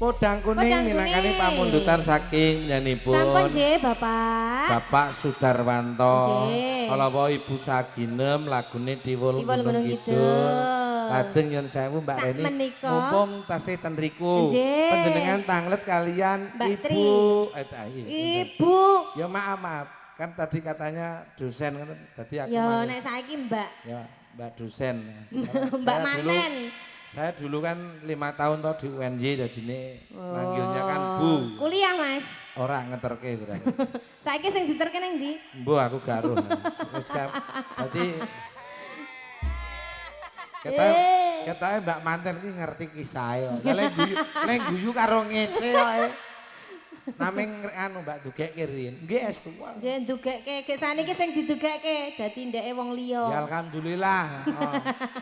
Podang Kuning Podang minangkani Kuning. Pamundutan saking nyanipun Sampun nggih, Bapak. Bapak Sudarwanto. Nggih. Kala wau Ibu Saginem lagune Tiwul Tiwul Gunung Gunung Kidul. Kidul. Lajeng nyun sewu, Mbak Sak Reni, menika. Mumpung tasih ten riku. Nggih. Panjenengan tanglet kalian Mbak Ibu Tri. Iya. Ibu. Ya maaf, maaf. Kan tadi katanya dosen kan tadi aku Ya manggil. nek saiki Mbak. Ya, Mbak dosen. Mbak Saya dulu- Manten. Saya dulu kan 5 tahun toh di UNJ, jadi ini manggilnya kan Bu. Oh. Kuliah, Mas. Ora ngeterke kurang. Saiki sing diterke nang ndi? Bu, aku gak roh. Wis berarti kita kita Mbak Manten iki ngerti kisah kok. Lah lek guyu, lek guyu karo ngece kok. Naming anu Mbak dugekke riyin. Nggih estu. Nggih ndugekke, gek saniki sing didugekke dadi ndeke wong liya. Ya alhamdulillah. Oh.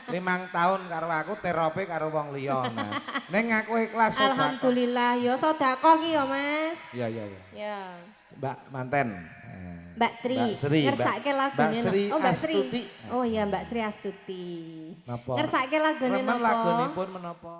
5 tahun karo aku, terope karo wong liya. Nah. Ning aku ikhlas sedekah. Alhamdulillah ya sedekah ki ya, Mas. Iya. Ya. Mbak Manten. Mbak Tri, Mbak Sri, ngersake lagune Mbak Sri Oh, Mbak Sri. Astuti. Oh iya, Mbak Sri Astuti. Napa? Ngersake lagune Remen napa? lagunipun menapa?